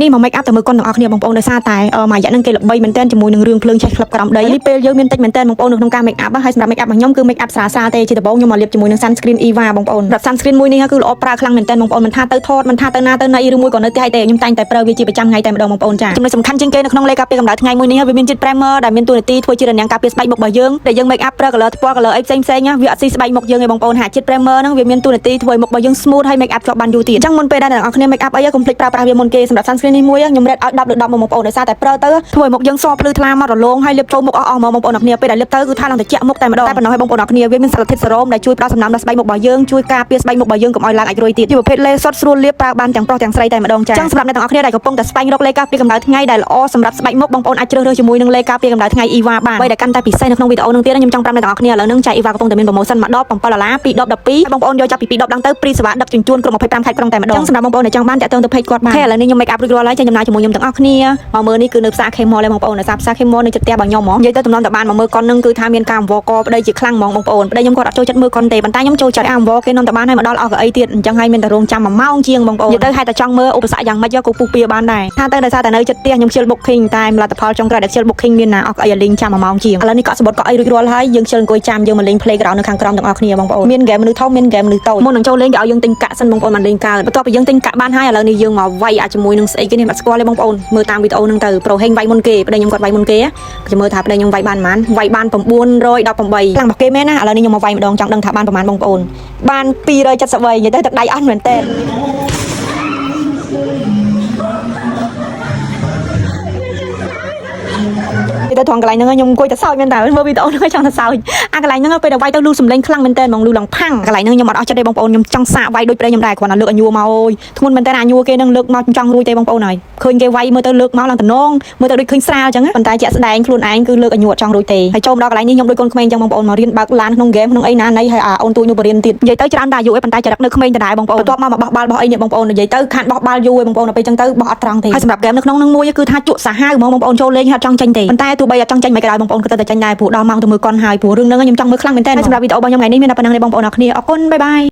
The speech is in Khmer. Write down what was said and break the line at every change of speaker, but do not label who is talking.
នេះមក make up តែមើលកុនទាំងអស់គ្នាបងប្អូនដោយសារតែមួយរយៈហ្នឹងគេល្បីមែនទែនជាមួយនឹងរឿងភ្លើងឆេះក្លឹបក្រោមដីនេះពេលយើងមានតិចមែនទែនបងប្អូននៅក្នុងការ make up ហើយសម្រាប់ make up របស់ខ្ញុំគឺ make up ស្រាលៗទេជាដំបូងខ្ញុំមកលាបជាមួយនឹង sunscreen Eva បងប្អូនសម្រាប់ sunscreen មួយនេះគឺល្អប្រើខ្លាំងមែនទែនបងប្អូនមិនថាទៅថតមិនថាទៅណាទៅណីឬមួយក៏នៅផ្ទះទេខ្ញុំតែងតែប្រើវាជាប្រចាំថ្ងៃតែម្ដងបងប្អូនចាចំណុចសំខាន់ជាងគេនៅក្នុងលេការពារកម្ដៅថ្ងៃមួយនេះវាមានជាតិ primer ដែលមានតួនាទីធ្វើជារនាំងការពារស្បែកមុខរបស់យើងដែលយើង make up ប្រើ color ថ្ពាល់ color អីផ្សេងផ្សេងៗវាអត់ស៊ីស្បែកមុខយើងទេបងប្អូនហាជាតិ primer ហ្នឹងវាមានតួនាទីធ្វើឲ្យមុខរបស់យើង smooth ហើយ make up ជាប់បានយូរទៀតអញ្ចឹងមុនពេលដែលអ្នកនរគ្នា make up អីកុំភ្លេចប្រើប្រាស់វាមុនគេសម្រាប់ sunscreen នេះមួយខ្ញុំ rate ឲ្យ10លើ10មកបងប្អូនដោយសារតែប្រើទៅធ្វើឲ្យមុខយើងសភ្លឺថ្លាមករលោងហើយលាបចូលមុខអស់អស់ហ្មងបងប្អូនអរគ្នាពេលដែលលាបទៅគឺថាឡើងត្រជាក់មុខតែម្ដងតែប៉ុណ្ណោះឲ្យបងប្អូនអរគ្នាវាមានសារធាតុសេរ៉ូមដែលជួយផ្ដល់សំណើមដល់ស្បែកមុខរបស់យើងជួយការពារស្បែកមុខរបស់យើងកុំឲ្យឡើងអាចរុយទៀតជាប្រភេទលេសុតស្រួលលាបប្រើបានទាំងប្រុសទាំងស្រីតែម្ដងចា៎អញ្ចឹងសម្រាប់អ្នកទាំងអស់គ្នាដែលកំពុងតែស្វែងរកលេការពារកម្ដៅថ្ងៃដែលល្អសម្រាប់ស្បែកមុខបងប្អូនអាចជ្រើសរើសជាមួយនឹងលេការពារកម្ដៅថ្ងៃ Eva បានអ្វីដែលកាន់តែពិសេសនៅក្នុងវីដេអូនឹងទៀតខ្ញុំចង់ប្រាប់អ្នកទាំងអស់គ្នាឥឡូវហ្នឹងចា Eva កំពុងតែមាន promotion មួយដប7ដុល្លារ2ដប12បងប្អូនយកចាប់ពី2ដបឡើងទៅ free សេវាដឹកជញ្ជូនគ្រប់25ខេត្តក្រុងតែម្ដងអញ្ចឹងសម្រាប់បងប្អូនដែលចង់បានតាក់ទងទៅ page គាត់បានឥឡូវនេះខ្ញុំ make up រួចរាល់ហើយចេញដំណើរជាមួយខ្ញុំទាំងអស់គ្នាមកមើលនេះគឺនៅផ្សារ K Mall ឯងបងប្អូននៅផ្សារ K Mall នៅជិតផ្ទះរបស់ខ្ញុំហ្មងនិយាយទៅទំនំតបានមកមើលកុននឹងគឺថាមានការអង្វរកប្តីជាខ្លាំងហ្មងបងប្អូនប្តីខ្ញុំគាត់អត់ចូលចិត្តមើលកុនទេប៉ុន្តែខ្ញុំចូលចិត្តអង្វរគេនាំតបានឲ្យមកដល់អស់កៅអីទៀតអញ្ចឹងហើយមានតែរងចាំ1ម៉ោងជាងបងប្អូននិយាយទៅហេតុតែចង់មើលឧបសគ្គយ៉ាងម៉េចក៏ពុះពៀបានដែរថាទៅដោយសារតែនៅជិតផ្ទះខ្ញុំខ្ជិល booking តែលទ្ធផលចុងក្រោយដែលខ្ជិល booking មានណាអស់កៅអីលីងចាំ1ម៉ោងជាងឥឡូវនេះកក់សបុតកក់អីរួចរាល់ហើយយើងខ្ជិលអង្គុយចាំយើងមកលេង playground នៅខាងក្រោមទាំងអស់គ្នាបងប្អូនមាន game មនុស្សធំមាន game មនុស្សតូចមុននឹងចូលលេងគេឲ្យយើងទិញកាក់សិនបងប្អូនបានលេងកើតបន្ទាប់ពីយើងទិញកាក់បានហើយឥឡូវនេះយើងមកវាយអាជាមួយនឹងស្អីគេនេះមិនស្គាល់ទេបងប្អូនមើលតាមវីដេអូហ្នឹងទៅប្រូហេងវាយមុនគេប្តីខ្ញុំគាត់វាយមុនគេខ្ញុំមើលថាប្តីខ្ញុំវាយបានប៉ុន្មានវាយបាន918ខ្លាំងរបស់គេមែនណាឥឡូវនេះខ្ញុំមកវាយម្ដងចង់ដឹងថាបានប៉ុន្មានបងប្អូនបាន273និយាយទៅទឹកដៃអស់មែនតើ ទៅត្រង់កន្លែងហ្នឹងខ្ញុំអង្គុយតែសើចមែនតើមើលវីដេអូហ្នឹងចង់តែសើចអាកន្លែងហ្នឹងពេលដែលវាយទៅលឺសំឡេងខ្លាំងមែនតើហ្មងលឺឡើងផាំងកន្លែងហ្នឹងខ្ញុំអត់អស់ចិត្តទេបងប្អូនខ្ញុំចង់សាកវាយដូចប្តីខ្ញុំដែរគ្រាន់តែលើកឲ្យញួរមកអូយធ្ងន់មែនតើអាញួរគេហ្នឹងលើកមកចង់រួចទេបងប្អូនហើយឃើញគេវាយមើលទៅលើកមកឡើងតំណងមើលទៅដូចឃើញស្រាលអញ្ចឹងប៉ុន្តែជាក់ស្ដែងខ្លួនឯងគឺលើកឲ្យញួរអត់ចង់រួចទេហើយចូលមកដល់កន្លែងនេះខ្ញុំដូចកូនក្មេងអញ្ចឹងបងប្អូនមករៀនបើកឡានក្នុងហ្គេមក្នុងអីណាណីហើយអាអូនទូចនោះបរៀនទៀតនិយាយទៅច្រើនតែអាយុឯងប៉ុន្តែចរិតនៅក្មេងដដែលបងប្អូនបន្ទាប់មកមកបោះបាល់បោះអីនេះបងប្អូននិយាយទៅខានបោះបាល់យូរឯងបងប្អូនដល់ពេលអញ្ចឹងទៅបោះអត់ត្រង់ទេហើយសម្រាប់ហ្គេមនៅក្នុងនឹងមួយគឺថាជក់សាហាវហ្មងបងប្អូនចូលលេងហើយអត់ចង់ចេញទេប៉ុន្តែទោះបីអត់ចង់ចេញមិនក៏ដោយបងប្អូនក៏ទៅតែចេញដែរព្រោះដល់ម៉ោងទៅមើលកុនហើយព្រោះរឿងហ្នឹងខ្ញុំចង់មើលខ្លាំងមែនទែនហើយសម្រាប់វីដេអូរបស់ខ្ញុំថ្ងៃនេះមានតែប៉ុណ្្នឹងទេបងប្អូនអរគ្នាអរគុណ bye bye.